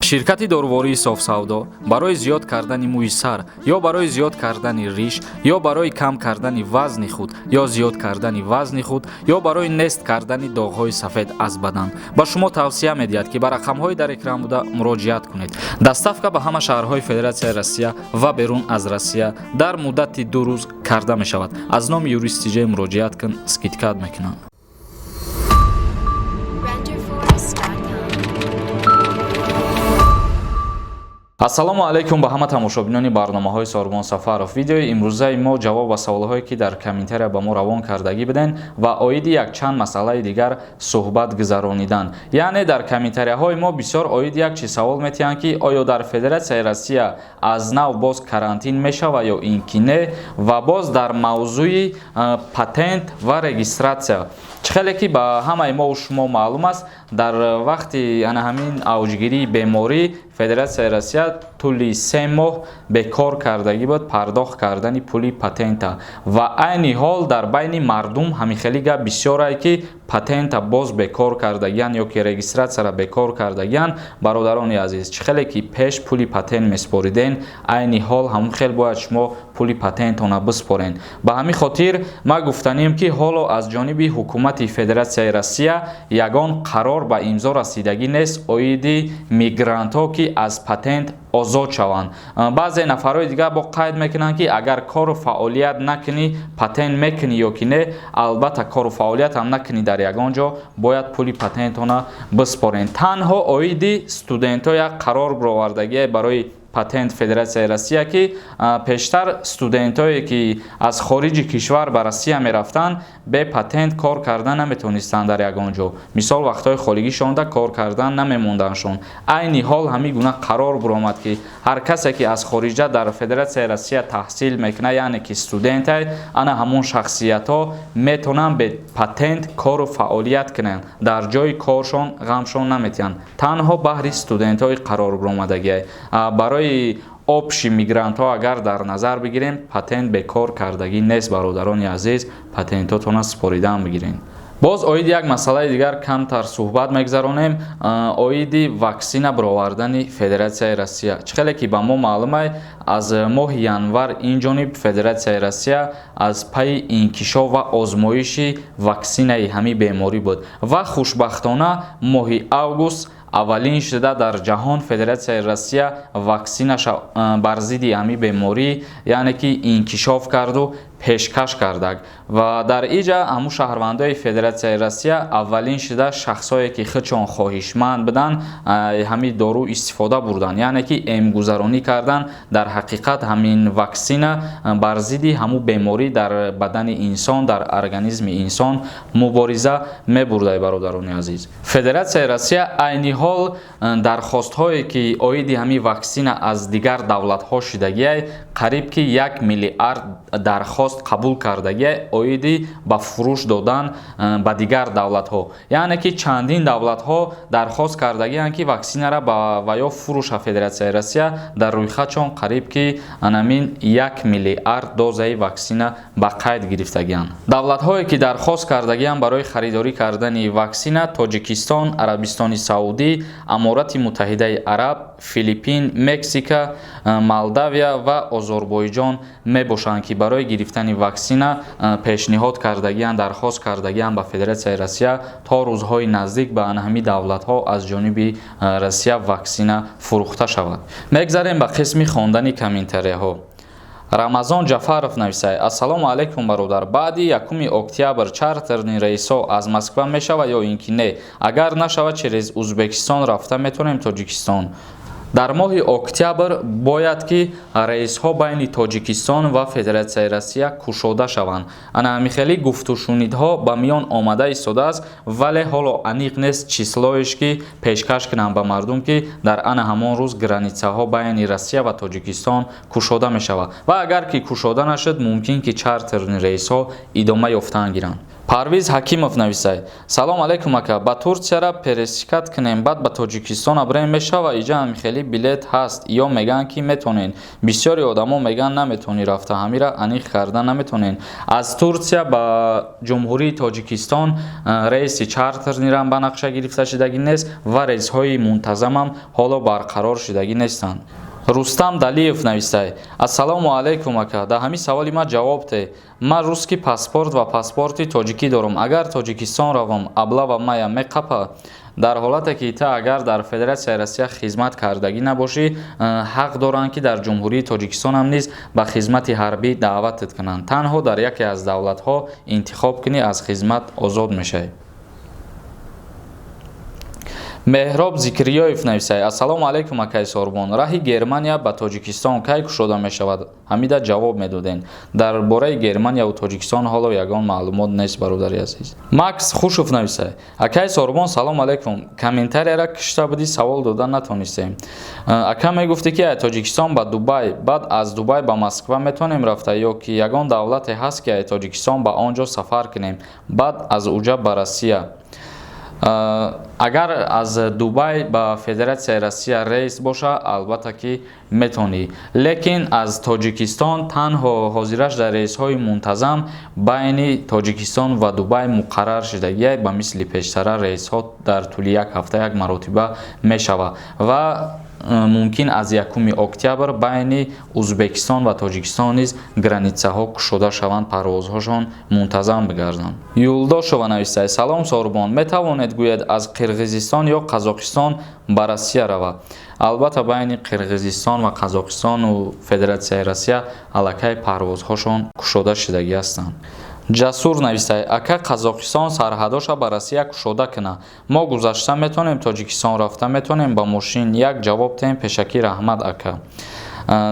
Ширкати дорувории Софсавдо барои зиёд кардани мӯи сар ё барои зиёд кардани риш ё барои кам кардани вазни худ ё зиёд кардани вазни худ ё барои нест кардани доғҳои сафед аз бадан ба шумо тавсия медиҳад, ки ба рақамҳои дар экран буда муроҷиат кунед. Доставка ба ҳама шаҳрҳои Федератсияи Россия ва берун аз Россия дар муддати 2 рӯз карда мешавад. Аз номи Юрист Тиҷей муроҷиат кун, скидка мекунанд. Renderforest.com. Ассалому алайкум ба ҳама тамошобинони барномаҳои Сорбон Сафаров. Видеои имрӯзаи мо ҷавоб ба саволҳое, ки дар комментария ба мо равон кардагӣ буден, ва оиди якчанд масъалаи дигар суҳбат гузаронидан. Яъне дар комментарияҳои мо бисёр оиди як чиз савол метиҳанд, ки оё дар Федератсияи Россия аз нав боз карантин мешава ё ин ки не, ва боз дар мавзӯи патент ва регистрация. Чӣ хеле ки ба ҳамаи мо шумо маълум аст, дар вақти ана ҳамин авҷгирии беморӣ Федератсияи Россия тӯли 3 моҳ бекор кардагӣ буд пардохт кардани пули патента, ва айни ҳол дар байни мардум ҳамин хели гап бисёрае, ки патента боз бекор кардагиян ё ки регистрацияра бекор кардагиян. Бародарони азиз, чӣ хеле ки пеш пули патент месупориден, айни ҳол ҳамон хел бояд шумо пули патентона биспорен. Ба ҳамин хотир ман гуфтанем, ки ҳоло аз ҷониби ҳукумати Федератсияи Россия ягон қарор ба имзо расидагӣ нест оиди мигрантҳо, ки аз патент озод шаванд. Баъзе нафарҳои дигар бо қайд мекунанд, ки агар кору фаъолият накунӣ, патент мекунӣ ё ки не. Албатта, кору фаъолият ҳам накунӣ, дар ягон ҷо бояд пули патентона биспорен. Танҳо оиди студентҳо як қарор баровардагие барои патент Федератсияи Россия, ки пештар студентҳое, ки аз хориҷи кишвар ба Россия мерафтанд, бе патент кор кардан наметавонистанд дар ягон ҷо. Мисол, вақтҳои холигишонда кор кардан намемондандшон. Айни ҳол ҳамин гуна қарор баромад, ки ҳар касе, ки аз хориҷа дар Федератсияи Россия таҳсил мекунад, яъне ки студентай, ана ҳамон шахсиятҳо метавонанд бе патент кору фаъолият кунанд, дар ҷои коршон ғамшон наметиҳанд. Танҳо баҳри студентҳои қарор баромадагиай. Барои общий мигрантҳо агар дар назар бигирем, патент бекор кардагӣ нест. Бародарони азиз, патентҳотона супоридан бигирем. Боз оиди як масъалаи дигар камтар суҳбат мегузаронем, оиди ваксина баровардани Федератсияи Россия. Чӣ хеле ки ба мо маълумай, аз моҳи январ ин ҷониб Федератсияи Россия аз пайи инкишоф ва озмоиши ваксинаи ҳамин беморӣ буд ва хушбахтона моҳи август аввалин шуда дар ҷаҳон Федератсияи Россия ваксинаша бар зидди ҳамин беморӣ, яъне ки инкишоф карду пешкаш кардак. Ва дар иҷа ҳамун шаҳрвандои Федератсияи Россия аввалин шуда шахсое, ки худшон хоҳишманд буданд, ҳамин дору истифода бурданд, яъне ки эмгузаронӣ кардан. Дар ҳақиқат ҳамин ваксина бар зидди ҳамун беморӣ дар бадани инсон, дар организми инсон мубориза мебурдай. Бародарони азиз, Федератсияи Россия айни ҳол дархостҳое, ки оиди ҳамин ваксина аз дигар давлатҳо шидагиай, қариб ки 1 миллиард дархост қабул кардагиай оиди ба фурӯш додан ба дигар давлатҳо. Яъне ки чандин давлатҳо дархост кардагианд, ки ваксинара ба ва ё фурӯша. Федератсияи Россия дар рӯйхатшон қариб ки анамин 1 миллиард дозаи ваксина ба қайд гирифтагианд. Давлатҳое, ки дархост кардагианд барои харидорӣ кардани ваксина: Тоҷикистон, Арабистони Саудӣ, Аморати Муттаҳидаи Араб, Филиппин, Мексика, Молдавия ва Озарбойҷон мебошанд, ки барои гирифтани ваксина пешниҳод кардагианд, дархост кардагианд ба Федератсияи Россия. То рӯзҳои наздик ба ҳамин давлатҳо аз ҷониби Россия ваксина фурӯхта шавад. Мегзарем ба қисми хондани комментарияҳо. Рамазон Ҷафаров нависад: «Ассалому алайкум, бародар. Баъди 1 октябр чартерный рейсҳо аз Москва мешавад ё ин ки не? Агар нашавад, через Узбекистон рафта метавонем Тоҷикистон?» Дар моҳи октябр бояд ки рейсҳо байни Тоҷикистон ва Федератсияи Россия кушода шаванд. Ана ҳамин хели гуфтушунидҳо ба миён омада истодааст, вале ҳоло аниқ нест числоеш, ки пешкаш кунанд ба мардум, ки дар ана ҳамон рӯз границаҳо байни Россия ва Тоҷикистон кушода мешавад. Ва агар ки кушода нашуд, мумкин ки чартерный рейсҳо идома ёфтан гиранд. Парвиз Ҳакимов нависай: «Салом алейкум, ака. Ба Турсияра пересекать кунем, баъд ба Тоҷикистон абрем, мешава? Иҷа ҳамихели билет ҳаст ё мегӯянд, ки метонен? Бисёри одамо мегӯянд, наметонӣ рафта. Ҳамира аниқ карда наметонен?» Аз Турсия ба Ҷумҳурии Тоҷикистон рейси чартерный рам ба нақша гирифта шудагӣ нест ва рейсҳои мунтазамам ҳоло барқарор шудагӣ нестанд. Рустам Далиев навистай: «Ассалому алайкум, ака. Дар ҳамин саволи ман ҷавоб те. Ман русский паспорт ва паспорти тоҷикӣ дорам. Агар Тоҷикистон равам, облава мая меқапа?» Дар ҳолате ки та агар дар Федератсияи Россия хизмат кардагӣ набошӣ, ҳақ доранд, ки дар Ҷумҳурии Тоҷикистонам низ ба хизмати ҳарбӣ даъватат кунанд. Танҳо дар яке аз давлатҳо интихоб кунӣ, аз хизмат озод мешавӣ. Меҳроб Зикриёев нависай: «Ассалому алайкум, акай Сорбон. Раҳи Германия ба Тоҷикистон кай кушода мешавад? Ҳамида ҷавоб медоден». Дар бораи Германияву Тоҷикистон ҳоло ягон маълумот нест, бародари азиз. Макс Хушов нависай: «Акай Сорбон, салом алайкум. Комментарияра кишта будӣ, савол дода натонистем. Ака, мегуфтӣ, ки ай Тоҷикистон ба Дубай, баъд аз Дубай ба Москва метавонем рафта ё ки ягон давлате ҳаст, ки ай Тоҷикистон ба он ҷо сафар кунем, баъд аз уҷа ба Россия?» Агар аз Дубай ба Федератсияи Россия рейс боша, албатта ки метавонӣ, лекин аз Тоҷикистон танҳо ҳозираш дар рейсҳои мунтазам байни Тоҷикистон ва Дубай муқаррар шудагиай. Ба мисли пештара рейсҳо дар тӯли як ҳафта як маротиба мешавад ва мумкин аз 1 октябр байни Узбекистон ва Тоҷикистон низ границаҳо кушода шаванд, парвозҳошон мунтазам бигарданд. Юлдошова навистай: «Салом, Сорбон. Метавонед гӯяд, аз Қирғизистон ё Қазоқистон ба Россия равад?» Албатта, байни Қирғизистон ва Қазоқистону Федератсияи Россия аллакай парвозҳошон кушода шудагӣ ҳастанд. Ҷасур навистай: «Ака, Қазоқистон сарҳадоша ба Россия кушода куна, мо гузашта метавонем, Тоҷикистон рафта метавонем ба мошин? Як ҷавоб теем пешакӣ, раҳмат, ака».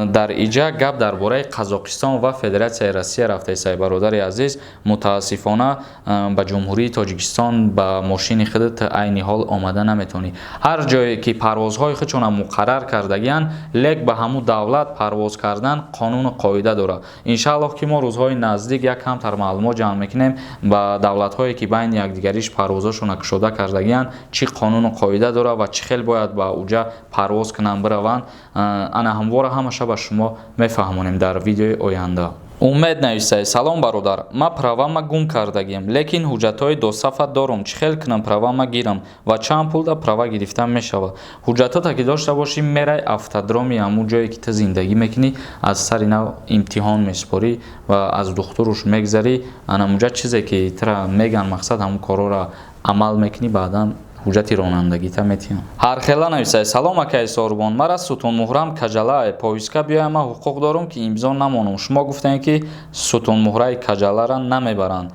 Дар иҷа гап дар бораи Қазоқистон ва Федератсияи Россия рафтаисай, бародари азиз. Мутаассифона, ба Ҷумҳурии Тоҷикистон ба мошини худат айни ҳол омада наметавонӣ. Ҳар ҷое ки парвозҳои худшона муқаррар кардагианд, лек ба ҳамун давлат парвоз кардан қонуну қоида дорад. Иншааллоҳ, ки мо рӯзҳои наздик як камтар маълумот ҷамъ мекунем, ба давлатҳое ки байни якдигариш парвозҳошона кушода кардагианд, чӣ қонуну қоида дорад ва чӣ хел бояд ба уҷа парвоз кунанд, бираванд. Ана ҳамвора ҳамаша ба шумо мефаҳмонем дар видеои оянда. Умед нависай: «Салом, бародар. Ма правама гум кардагием, лекин ҳуҷҷатҳои досафа дорум. Чӣ хел кунам, правама гирам ва чанд пулда права гирифта мешавад?» Ҳуҷҷатота ки дошта бошӣ, мерай автодроми ҳамун ҷое ки ту зиндагӣ мекунӣ, аз сари нав имтиҳон месупорӣ ва аз духтуруш мегзарӣ. Анамуҷа чизе ки тура меган, мақсад, ҳамун корҳоро амал мекунӣ, баъдан ҳуҷҷати ронандагита метиҳам. Ҳархела нависай: «Салом, акаи Сорбон. Мара сутунмуҳрам каҷалае. Повестка биёя, ман ҳуқуқ дорум, ки имзо намонам? Шумо гуфтем, ки сутунмуҳраи каҷалара намебаранд».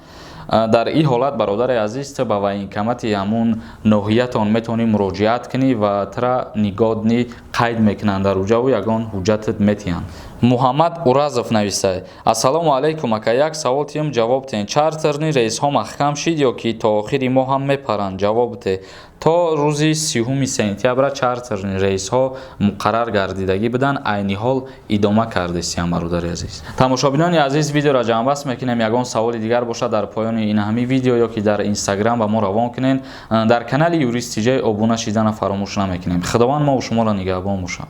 Дар ин ҳолат, бародари азиз, ту ба военкомати ҳамун ноҳиятон метавонӣ муроҷиат кунӣ ва тура негодный қайд мекунанд дар уҷаву ягон ҳуҷҷатат метиҳанд. Муҳаммад Уразов нависай: «Ассалому алайкум, ака. Як савол тиём, ҷавоб тиҳен. Чартерный рейсҳо маҳкам шид ё ки то охири моҳ ҳам мепаранд? Ҷавоб те». То рӯзи 30 сентябра чартерный рейсҳо муқаррар гардидагӣ буданд, айни ҳол идома кардестиям, бародари азиз. Тамошобинони азиз, видеоро ҷамъбаст мекунем. Ягон саволи дигар бошад, дар поёни ин ҳамин видео ё ки дар Инстаграм ба мо равон кунед. Дар канали Юрист Тиҷай обуна шидана фаромӯш намекунем. Худованд мову шуморо нигаҳбон бошад.